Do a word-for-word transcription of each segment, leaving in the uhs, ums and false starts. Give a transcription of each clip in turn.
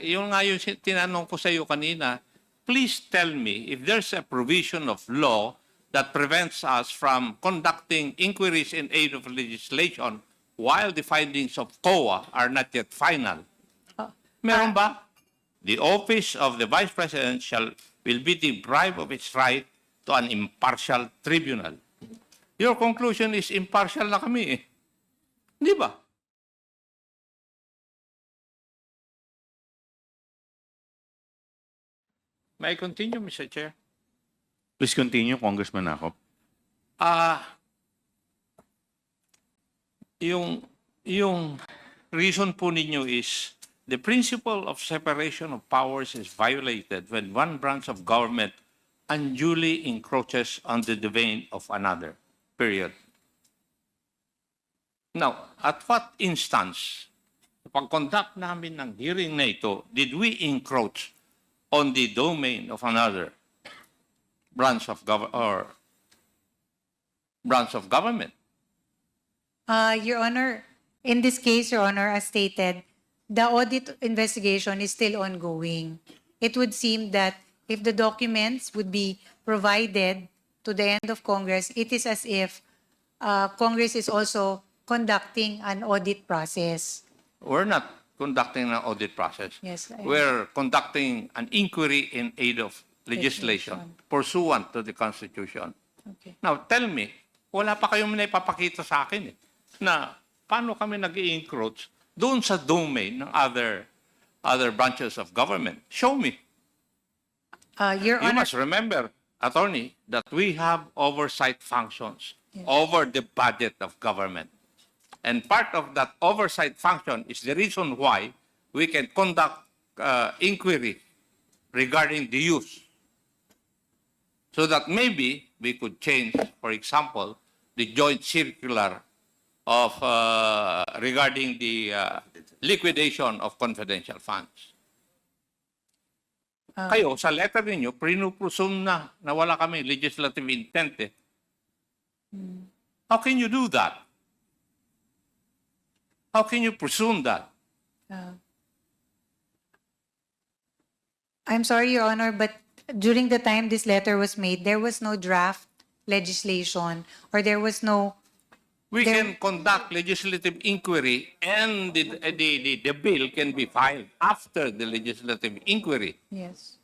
Yung nga yung si-, tinanong ko sa iyo kanina, please tell me if there's a provision of law that prevents us from conducting inquiries in aid of legislation while the findings of COA are not yet final. Ah, Meron ah, ba? The office of the vice president shall, will be deprived of its right to an impartial tribunal. Your conclusion is impartial na kami eh. Di ba? May I continue, Mister Chair? Please continue, Congressman Nakop. Ah, yung yung reason po ninyo is the principle of separation of powers is violated when one branch of government unduly encroaches on the domain of another. Period. Now, at what instance, sa pag-conduct namin ng hearing na ito, did we encroach on the domain of another branch of gov- or branch of government? Uh, Your Honor, in this case, Your Honor, as stated, the audit investigation is still ongoing. It would seem that if the documents would be provided to the end of Congress, it is as if uh, Congress is also conducting an audit process. We're not conducting an audit process. Yes, I- We're conducting an inquiry in aid of legislation Legislation. Pursuant to the Constitution. Okay. Now, tell me, wala pa kayong naipapakita sa akin eh, na paano kami nag encroach doon sa domain ng other other branches of government. Show me. Uh, Your You Honor, must remember, Attorney, that we have oversight functions Yes. over the budget of government. And part of that oversight function is the reason why we can conduct uh, inquiry regarding the use. So that maybe we could change, for example, the joint circular of uh, regarding the uh, liquidation of confidential funds. uh, Kayo, sa letter ninyo, prinupresume na na wala kami legislative intent eh. mm, How can you do that? How can you presume that? uh, I'm sorry, Your Honor, but during the time this letter was made, there was no draft legislation or there was no We There- can conduct legislative inquiry and the, the, the, the bill can be filed after the legislative inquiry. Yes.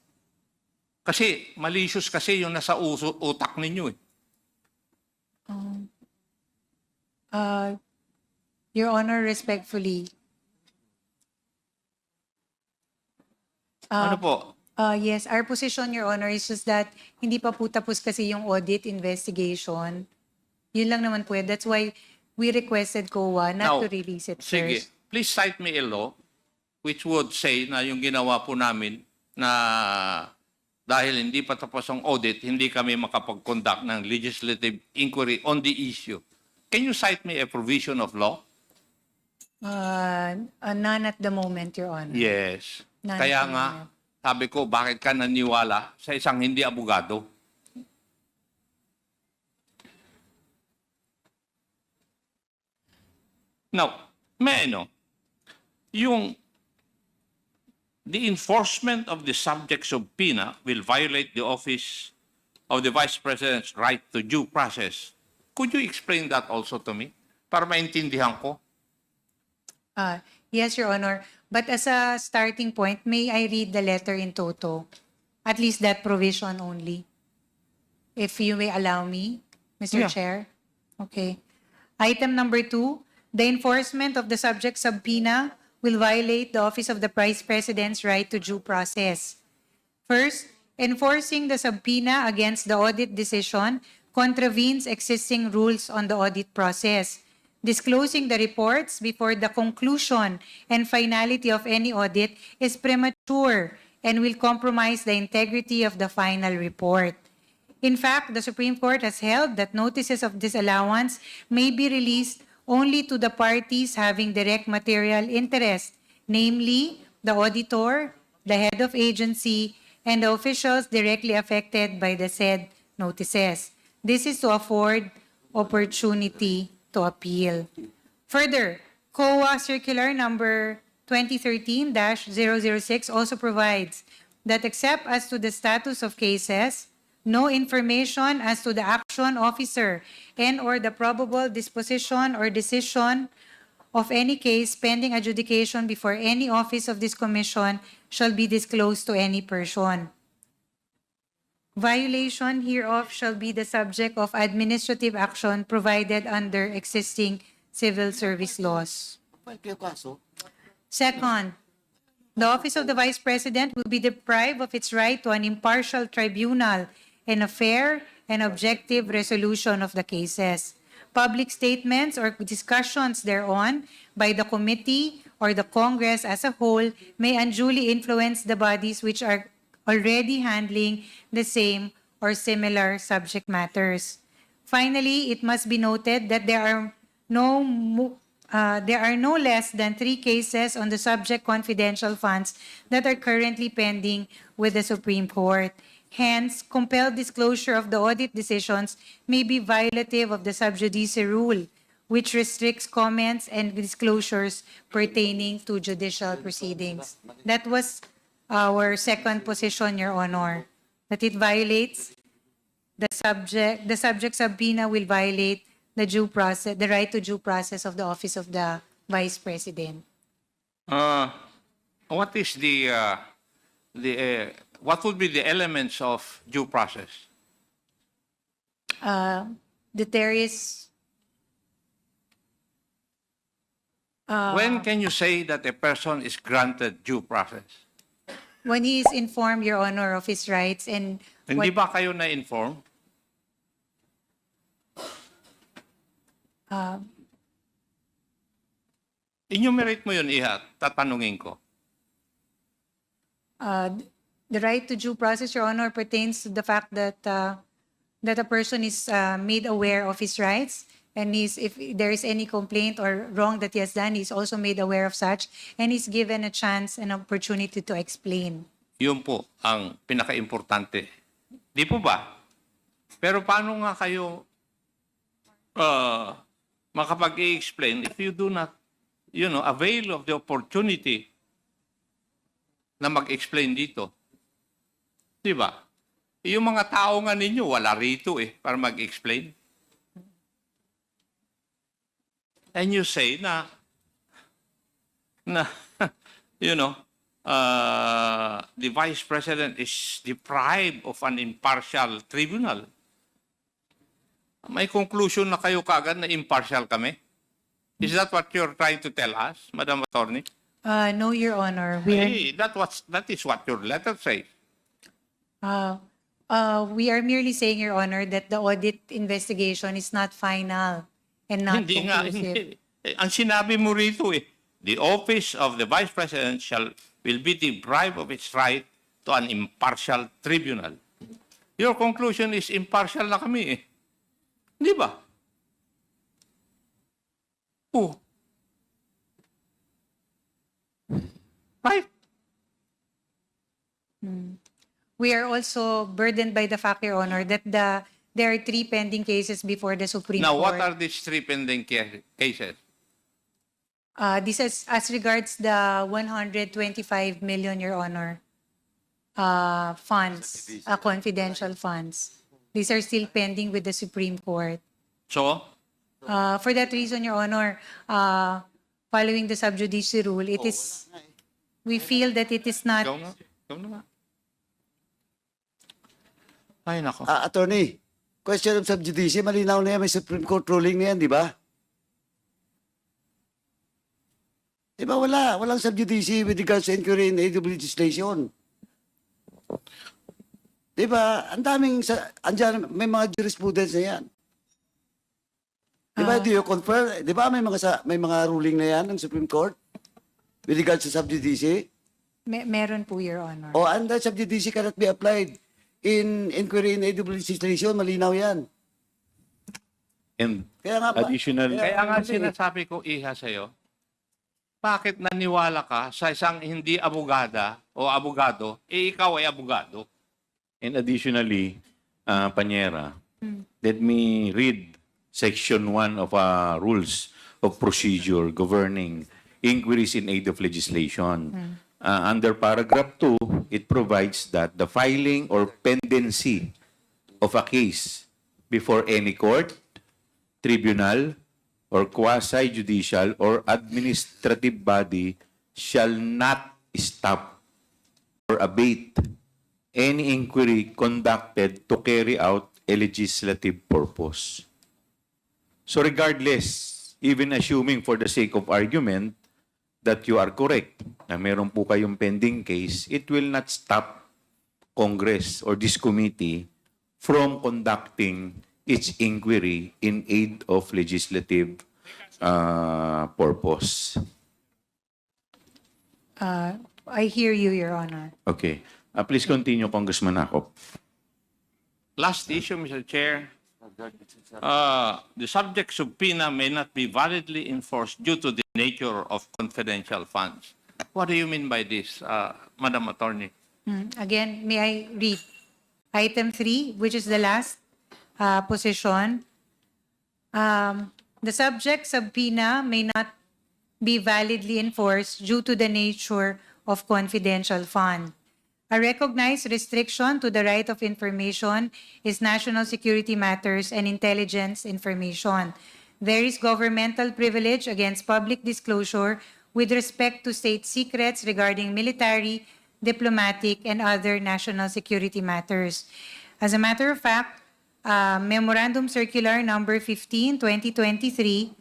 Kasi malicious kasi yung nasa uso, utak ninyo eh. Um, uh, Your Honor, respectfully. Ano Uh, po? Uh, yes, our position, Your Honor, is just that hindi pa po tapos kasi yung audit investigation. Yun lang naman po yan. That's why we requested COA not Now, to release it Sige, first. Please cite me a law which would say na yung ginawa po namin na dahil hindi pa tapos ang audit, hindi kami makapag-conduct ng legislative inquiry on the issue. Can you cite me a provision of law? Uh, uh, none at the moment, Your Honor. Yes. None Kaya at the nga, moment. Sabi ko, bakit ka naniwala sa isang hindi abogado? Now, may I know, yung the enforcement of the subject subpoena will violate the office of the Vice President's right to due process. Could you explain that also to me? Para maintindihan ko. Uh, yes, Your Honor. But as a starting point, may I read the letter in toto? At least that provision only. If you may allow me, Mister Yeah. Chair. Okay. Item number two, the enforcement of the subject subpoena will violate the Office of the Vice President's right to due process. First, enforcing the subpoena against the audit decision contravenes existing rules on the audit process. Disclosing the reports before the conclusion and finality of any audit is premature and will compromise the integrity of the final report. In fact, the Supreme Court has held that notices of disallowance may be released only to the parties having direct material interest, namely the auditor, the head of agency, and the officials directly affected by the said notices. This is to afford opportunity to appeal. Further, COA Circular Number twenty thirteen dash zero zero six also provides that except as to the status of cases, no information as to the action officer and or the probable disposition or decision of any case pending adjudication before any office of this commission shall be disclosed to any person. Violation hereof shall be the subject of administrative action provided under existing civil service laws. Second, the Office of the Vice President will be deprived of its right to an impartial tribunal and a fair and objective resolution of the cases. Public statements or discussions thereon by the committee or the Congress as a whole may unduly influence the bodies which are already handling the same or similar subject matters. Finally, it must be noted that there are no mo-, uh, there are no less than three cases on the subject confidential funds that are currently pending with the Supreme Court. Hence, compelled disclosure of the audit decisions may be violative of the sub judice rule, which restricts comments and disclosures pertaining to judicial proceedings. That was our second position, Your Honor, that it violates the subject, the subject subpoena will violate the due process, the right to due process of the Office of the Vice President. Uh, what is the, uh, the, uh, what would be the elements of due process? Uh, that there is, uh, When can you say that a person is granted due process? When he is informed, Your Honor, of his rights and Hindi what, ba kayo na-inform? uh, Enumerate mo yun, Iha, tatanungin ko. Uh, the right to due process, Your Honor, pertains to the fact that, uh, that a person is, uh, made aware of his rights, and is, if there is any complaint or wrong that he has done, he's also made aware of such, and he's given a chance and opportunity to explain. Yun po ang pinakaimportante. Di po ba? Pero paano nga kayo, uh, makapag-i-explain if you do not, you know, avail of the opportunity na mag-explain dito? Di ba? Yung mga tao nga ninyo, wala rito eh, para mag-explain. And you say na, na, you know, uh, the Vice President is deprived of an impartial tribunal. May conclusion na kayo kaagad na impartial kami? Is that what you're trying to tell us, Madam Attorney? Uh, no, Your Honor. We are, Eh, that, was, that is what your letter says. uh, uh, we are merely saying, Your Honor, that the audit investigation is not final and not Hindi nga, conclusive. Hindi. Eh, ang sinabi mo rito eh, "The office of the Vice President shall, will be deprived of its right to an impartial tribunal." Your conclusion is impartial na kami eh. Di ba? Oh. Right? Hmm. We are also burdened by the fact, Your Honor, that the, there are three pending cases before the Supreme Now, Court. What are these three pending ca- cases? Uh, this is as regards the one hundred twenty-five million, Your Honor, uh, funds, uh, confidential funds. These are still pending with the Supreme Court. So, Uh, for that reason, Your Honor, uh, following the sub judice rule, it is, we feel that it is not ikaw nga. Ikaw na nga. Ay, nako. Ah, attorney, question of sub judice, malinaw na yan, may Supreme Court ruling na yan, di ba? Di ba wala? Walang sub judice with regards to inquiry in aid of legislation. Di ba? Ang daming, sa, andyan, may mga jurisprudence na yan. Di ba? Ah. Do you confirm? Di ba may mga, sa, may mga ruling na yan ng Supreme Court with regards to sub judice? Me- meron po, Your Honor. O, and the sub judice cannot be applied in inquiry in aid of legislation. Malinaw yan. And Kaya nga ba? additional Kaya nga Kasi- sinasabi ko, Iha, sa'yo, bakit naniwala ka sa isang hindi abogada o abogado, eh ikaw ay abogado? And additionally, uh, Panyera, Hmm. let me read section one of our rules of procedure governing inquiries in aid of legislation. Uh, under paragraph two, it provides that the filing or pendency of a case before any court, tribunal, or quasi-judicial or administrative body shall not stop or abate any inquiry conducted to carry out a legislative purpose. So regardless, even assuming for the sake of argument that you are correct, na meron po kayong pending case, it will not stop Congress or this committee from conducting its inquiry in aid of legislative uh, purpose. Uh, I hear you, Your Honor. Okay. Uh, please continue, Congressman Akop. Last issue, Mister Chair. Uh, the subject subpoena may not be validly enforced due to the nature of confidential funds. What do you mean by this, uh, Madam Attorney? Mm, Again, may I read item three, which is the last uh, position. Um, the subject subpoena may not be validly enforced due to the nature of confidential fund. A recognized restriction to the right of information is national security matters and intelligence information. There is governmental privilege against public disclosure with respect to state secrets regarding military, diplomatic, and other national security matters. As a matter of fact, uh, Memorandum Circular Number fifteen, twenty twenty-three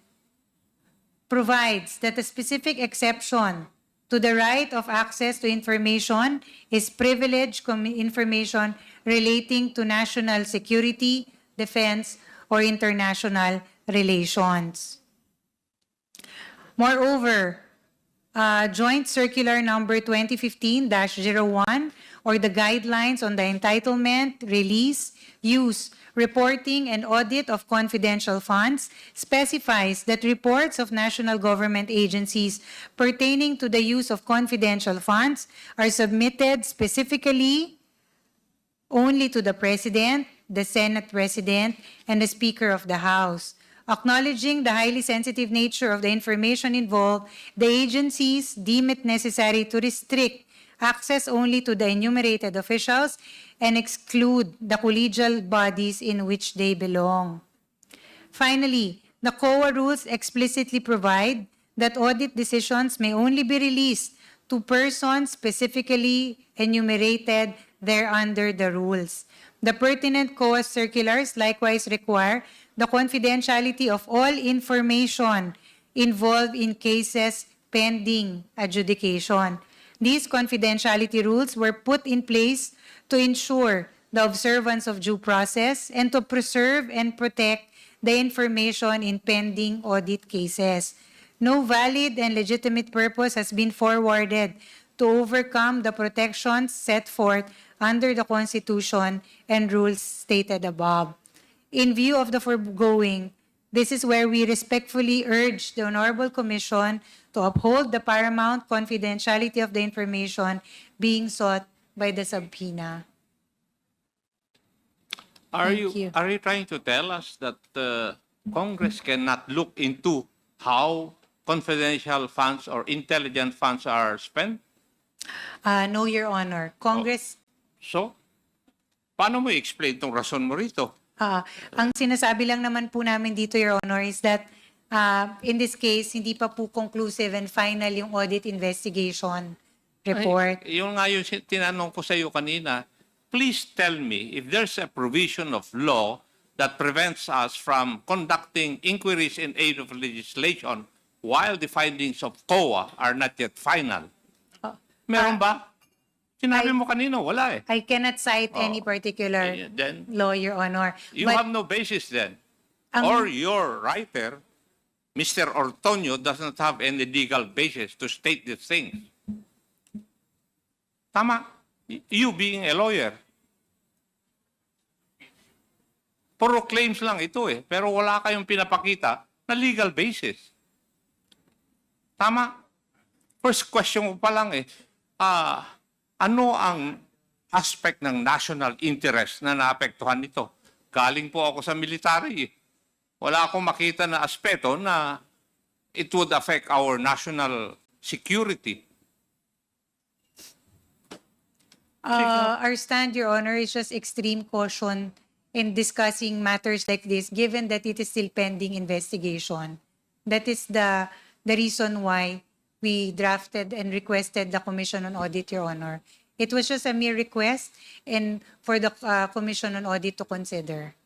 provides that a specific exception to the right of access to information is privileged com- information relating to national security, defense, or international relations. Moreover, uh, Joint Circular Number twenty fifteen dash zero one, or the Guidelines on the Entitlement, Release, Use, Reporting, and Audit of Confidential Funds specifies that reports of national government agencies pertaining to the use of confidential funds are submitted specifically only to the President, the Senate President, and the Speaker of the House. Acknowledging the highly sensitive nature of the information involved, the agencies deem it necessary to restrict access only to the enumerated officials and exclude the collegial bodies in which they belong. Finally, the COA rules explicitly provide that audit decisions may only be released to persons specifically enumerated thereunder the rules. The pertinent COA circulars likewise require the confidentiality of all information involved in cases pending adjudication. These confidentiality rules were put in place to ensure the observance of due process and to preserve and protect the information in pending audit cases. No valid and legitimate purpose has been forwarded to overcome the protections set forth under the Constitution and rules stated above. In view of the foregoing, this is where we respectfully urge the Honorable Commission to uphold the paramount confidentiality of the information being sought by the subpoena. Are Thank you, you. are you trying to tell us that uh, Congress cannot look into how confidential funds or intelligence funds are spent? Uh, no, Your Honor. Congress, So, paano mo i-explain tong rason mo rito? Ah, ang sinasabi lang naman po namin dito, Your Honor, is that uh, in this case, hindi pa po conclusive and final yung audit investigation report. Ay, yun nga yung si- tinanong ko sa iyo kanina. Please tell me if there's a provision of law that prevents us from conducting inquiries in aid of legislation while the findings of COA are not yet final. Ah, Meron ah, ba? Sinabi I- mo kanina, wala eh. I cannot cite Oh. any particular Eh, then, law, Your Honor. You But have no basis then. ang- Or your writer, Mister Ortonio, does not have any legal basis to state these things. Tama? Y- You being a lawyer. Puro claims lang ito eh. Pero wala kayong pinapakita na legal basis. Tama? First question ko pa lang eh. Ah, ano ang aspect ng national interest na naapektuhan nito? Galing po ako sa military eh. Wala akong makita na aspeto na it would affect our national security. Uh, our stand, Your Honor, is just extreme caution in discussing matters like this, given that it is still pending investigation. That is the the reason why we drafted and requested the Commission on Audit, Your Honor. It was just a mere request and for the uh, Commission on Audit to consider.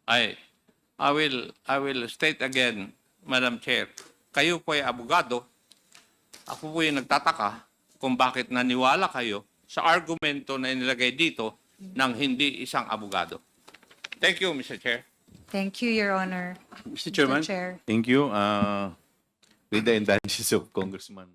I, I will, I will state again, Madam Chair. Kayo po ay abogado. Ako po yung nagtataka kung bakit naniwala kayo sa argumento na inilagay dito ng hindi isang abogado. Thank you, Mister Chair. Thank you, Your Honor. Mister Chairman, Chair. Thank you. Uh, with the indulgence of Congressman